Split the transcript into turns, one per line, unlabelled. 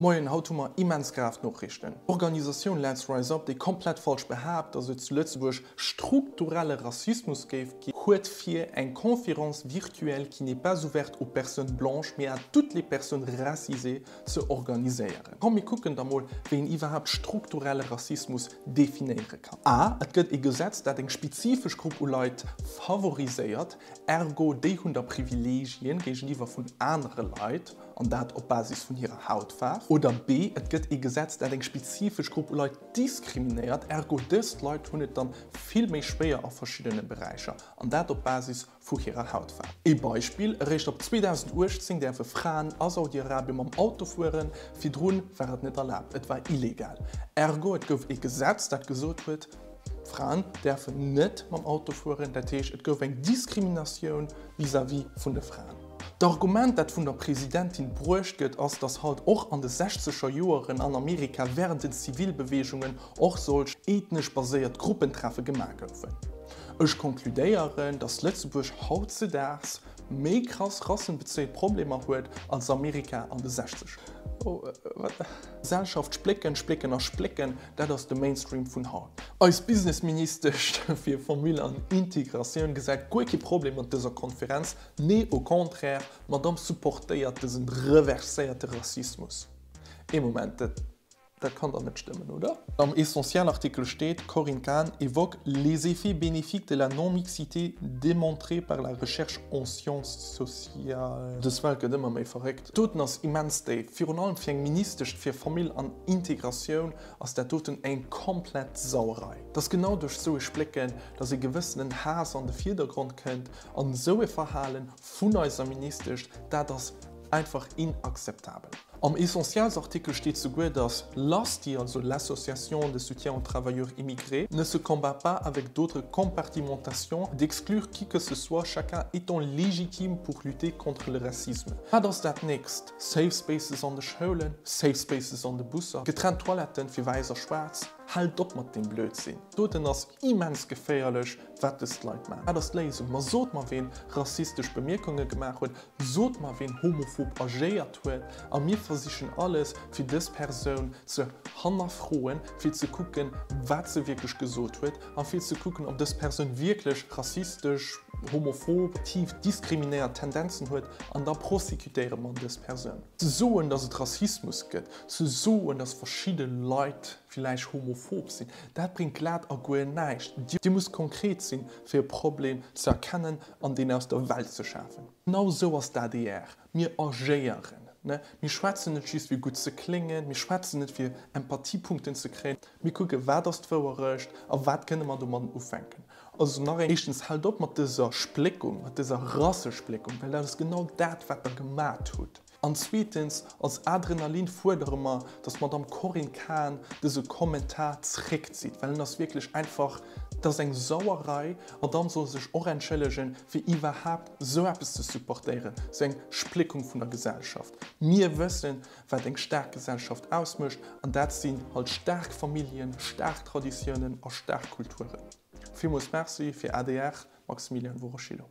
Moien, haut hu mer immens grav Noriichten. D'Organisatioun Let's Rise Up, déi komplett falsch behaapt, datt et zu Lëtzebuerg strukturelle Rassismus géif ginn, huet vir, eng Conférence virtuelle qui n'est pas ouverte aux personnes blanches, mais à toutes les personnes racisées ze organiséieren. Komm mir kucken da mol, wéi een iwwerhaapt strukturelle Rassismus definéiere kann. A, Et gëtt ee Gesetz, dat eng spezifesch Grupp u Leit favoriséiert, ergo déi hunn da Privilegien géigeniwwer vun anere Leit, an dat op Basis vun hirer Hautfaarf. Oder B, Et gëtt ee Gesetz, dat eng spezifesch Grupp u Leit diskriminéiert, ergo dës Leit hunn et dann vill méi schwéier a verschiddene Beräicher, an dat op Basis vu hirer Hautfaarf. Ee Beispill, Eréischt ab 2018 däerfe Fraen a Saudi-Arabien mam Auto fueren, virdrun war et net erlaabt, et war illegal. Ergo et gouf ee Gesetz, dat gesot huet, Fraen däerfen net mam Auto fueren, dat heescht et gouf eng Diskriminatioun vis-à-vis vun de Fraen. D'Argument, dat vun der Presidentin bruecht gëtt, ass, datt halt och an de sechzeger Joeren an Amerika wärend den Zivilbeweegungen och solch ethnesch baséiert Gruppentreffe gemaach goufen. Ech konkludéieren, datt Lëtzebuerg hautzedaags méi krass rassenbezéit Problemer huet als Amerika an de sechzeger. Gesellschaft splécken, splécken a splécken, dat ass de Mainstream vun haut. Eis Businessministesch fir Famill an Integratioun gesäit guer kee Problem mat dëser Konferenz, Nee, au contraire, d'Madame supportéiert dësen reverséierte Rassismus. Ee Moment, dat, dat kann dach net stëmmen, oder? Am Essentiel-Artikel steet, Corinne Cahen évoque les effets bénéfiques de la non-mixité démontrés par la recherche en sciences sociales. Dës Welt gëtt ëmmer méi verréckt. Doten ass immens déif. Virun allem fir eng Ministesch fir Famill an Integratioun ass dat doten eng komplett Sauerei. Et ass genau duerch sou e Splécken, dass e gewëssenen Haass an de Virdergrond kënnt, An esou e Verhalen vun eiser Ministesch, dat ass einfach inakzeptabel. Am Essentielsartikel steet souguer, dass l'ASTI, also l'Association de soutien aux travailleurs immigrés, ne se combat pas avec d'autres compartimentations d'exclure qui que ce soit, chacun étant légitime pour lutter contre le racisme. Wat ass dat nächst? Safe Spaces an de Schoulen, Safe Spaces an de Busser, getrennt Toiletten fir wäiss a schwaarz? Haalt op mat deem Blödsinn! Doten ass immens geféierlech, wat dës Leit maachen. Wat ass d'Léisung? Ma sot mer ween rassistesch Bemierkunge gemaach huet, sot mer ween homophob agéiert huet a mir versichen alles fir dës Persoun ze hannerfroen, fir ze kucken wat se wierklech gesot huet a fir ze kucken ob dës Persoun wierklech rassistesch, homophob, tief diskriminéiert Tendenzen huet an da prosecutéiere mer dës Persoun. Ze soen, datt et Rassismus gëtt, ze soen, datt verschidde Leit villäicht homophob sinn, dat bréngt glat a guer näischt. Dir musst konkret sinn, fir e Problem ze erkennen an deen aus der Welt ze schafen. Genau esou ass d'ADR. Mir agéieren. Mir schwätzen net just fir gutt ze kléngen, mir schwätzen net fir Empathiepunkten ze kréien. Mir kucken, wat ass d'Wouerecht a wat kënne mer domadden ufänken. Also nach eng, éischtens, haalt op mat dëser Spléckung, mat dëser Rassespléckung, well dat ass genau dat, wat Der gemat hutt. An zweetens, als Adrenalin fuerdere mer, dass d'Madamm Corinne Cahen dëse Kommentar zréckzitt, well en ass wierklech einfach, dat ass eng Sauerei. D'Madamm soll sech och entschëllegen, fir iwwerhaapt esou eppes ze supportéieren, esou eng Spléckung vun der Gesellschaft. Mir wëssen, wat eng staark Gesellschaft ausmécht, an dat sinn halt staark Familljen, staark Traditiounen a staark Kulturen. Villmools Merci fir adr, Maximilian Woroschilow.